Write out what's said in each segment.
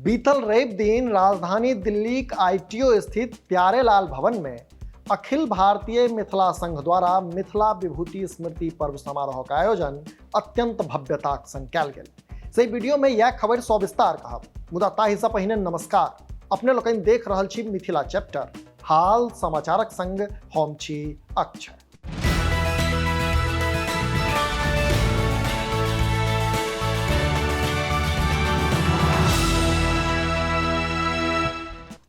बीतल रवि दिन राजधानी दिल्लीक आईटीओ स्थित प्यारेलाल भवन में अखिल भारतीय मिथिला संघ द्वारा मिथिला विभूति स्मृति पर्व समारोह का आयोजन अत्यंत भव्यताक संग कयल गेल। से वीडियो में यह खबर सविस्तार कहब, मुदा ताहिसँ पहिने नमस्कार। अपने लोकनि देख रहल छी मिथिला चैप्टर, हाल समाचारक संग हम छी अक्षय।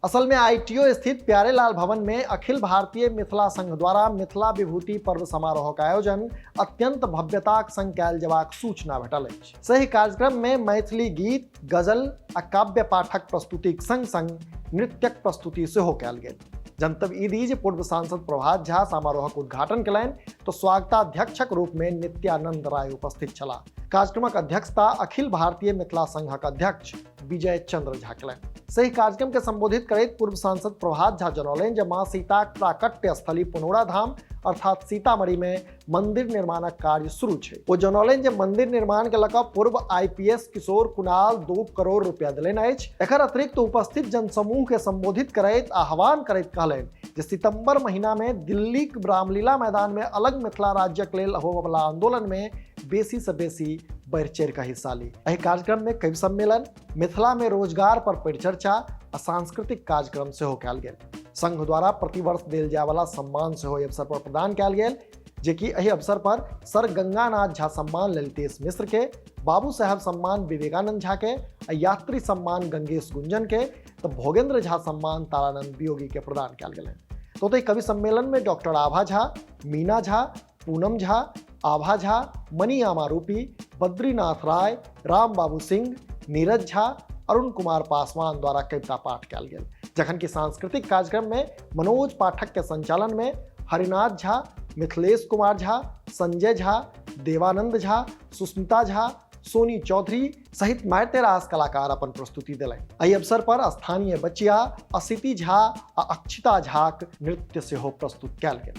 असल में आईटीओ स्थित प्यारेलाल भवन में अखिल भारतीय मिथिला संघ द्वारा मिथिला विभूति पर्व समारोह का आयोजन अत्यंत भव्यताक संग कयल जबाक सूचना भेटल अछि। सही कार्यक्रम में मैथिली गीत, गजल आ काव्य पाठक प्रस्तुतिक संग संग नृत्यक प्रस्तुति सेहो कयल गेल। जनतब ई दी जे पूर्व सांसद प्रभात झा समारोहक उद्घाटन कयलनि तो स्वागताध्यक्षक रूप में नित्यानंद राय उपस्थित छलाह। कार्यक्रमक अध्यक्षता अखिल भारतीय मिथिला संघक अध्यक्ष विजय चंद्र झा कयलनि। सही कार्यक्रम के संबोधित करैत पूर्व सांसद प्रभात झा जनौलनि जे मां सीताक प्राकट्य स्थली पुनौरा धाम अर्थात सीतामढ़ी में मंदिर निर्माणक कार्य शुरू छै। ओ जनौलनि जे मंदिर निर्माण के लऽ कऽ पूर्व आईपीएस किशोर कुणाल 2 करोड़ रुपया देलनि अछि। एकर अतिरिक्त उपस्थित जनसमूह के संबोधित करैत आह्वान करैत कहलनि जे सितंबर महीना में दिल्लीक रामलीला मैदान में अलग मिथिला राज्यक लेल होबयवला आंदोलन में बेसी से बेसी बढ़ि चढ़ि कऽ हिस्सा ली। एहि कार्यक्रम में कवि सम्मेलन, मिथिला में रोजगार पर परिचर्चा आ सांस्कृतिक कार्यक्रम सेहो कयल गेल। संघ द्वारा प्रतिवर्ष देल जायवला सम्मान सेहो एहि अवसर पर प्रदान कयल गेल, जे कि एहि अवसर पर सर गंगानाथ झा सम्मान ललितेश मिश्र के, बाबू साहेब सम्मान विवेकानंद झा के आ यात्री सम्मान गंगेश गुंजन के तो भोगेंद्र झा सम्मान तारानंद वियोगी के प्रदान कयल गेलनि। तो ओतहि कवि सम्मेलन में डॉक्टर आभा झा, मीना झा, पूनम झा, आभा झा, मणि आमारूपी, बद्रीनाथ राय, राम बाबू सिंह, नीरज झा, अरुण कुमार पासवान द्वारा कविता पाठ कयल गेल। जखन कि सांस्कृतिक कार्यक्रम में मनोज पाठक के संचालन में हरिनाथ झा, मिथिलेश कुमार झा, संजय झा, देवानंद झा, सुस्मिता झा, सोनी चौधरी सहित मारिते रास कलाकार अपन प्रस्तुति देलनि। एहि अवसर पर स्थानीय बचिया असिति झा आ अक्षिता झाक नृत्य सेहो प्रस्तुत कयल गेल।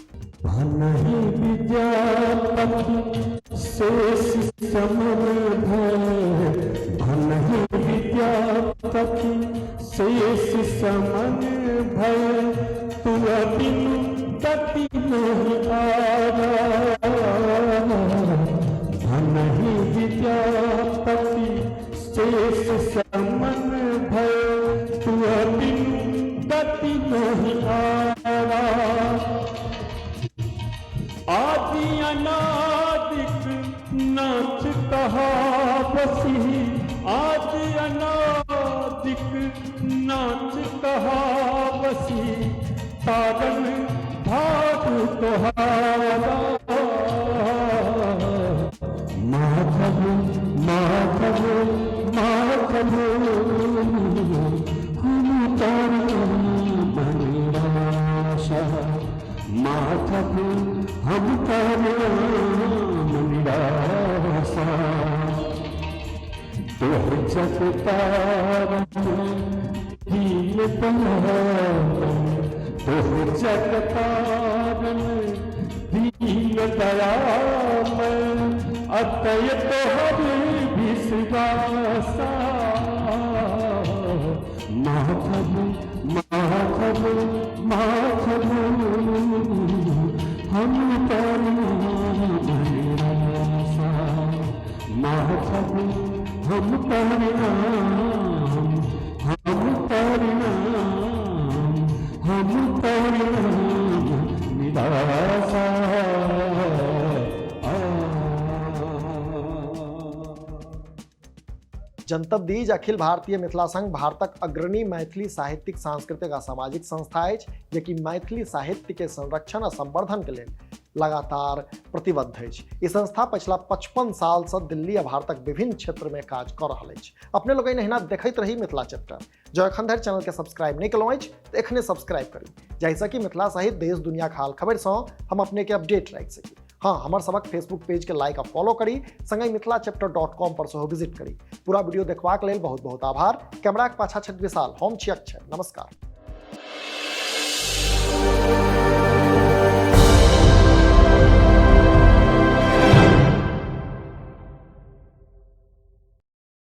शेष समन भय तुअ बिनु गति नहीं आरा। भनहि विद्यापति शेष समन भय तुअ बिनु गति नहीं आरा। आदि अनादिक नाच कहा बसी, आदि अनादिक नाच कहा बसी, तारन भाग तोहारा। माधव माधव माधव हम तारन निराशा, माधव हम तारन निराशा। तोहर जगतारन दीन दयाल, तोहर जगतारन दीन दयाल, अतय तोहर विश्वासा। माधव माधव माधव हम तारन निराशा, माधव हम परिणाम, हम परिणाम, हम परिणाम निराशा। जनतब दी जे अखिल भारतीय मिथिला संघ भारतक अग्रणी मैथिली साहित्यिक, सांस्कृतिक आ सामाजिक संस्था अछि, जे कि मैथिली साहित्य के संरक्षण आ संवर्धन के लेल लगातार प्रतिबद्ध अछि। ई संस्था पछिला 55 साल से दिल्ली आ भारतक विभिन्न क्षेत्र में काज कऽ रहल अछि। अपने लोकनि एहिना देखैत रही मिथिला चैप्टर। जँ एखन धरि चैनल के सब्सक्राइब नहि केलहुँ अछि तऽ एखने सब्सक्राइब करी, जाहिसँ कि मिथिला सहित देश दुनियाक हाल खबरिसँ हम अपने के अपडेट राखि सकी। हाँ, हमर सबक फेसबुक पेज के लाइक आ फॉलो करी, संगहि मिथिला चैप्टर .com पर सेहो विजिट करी। पूरा वीडियो देखबाक लेल बहुत बहुत आभार। कैमराक पाछा छथि विशाल, हम छी अक्षय। नमस्कार।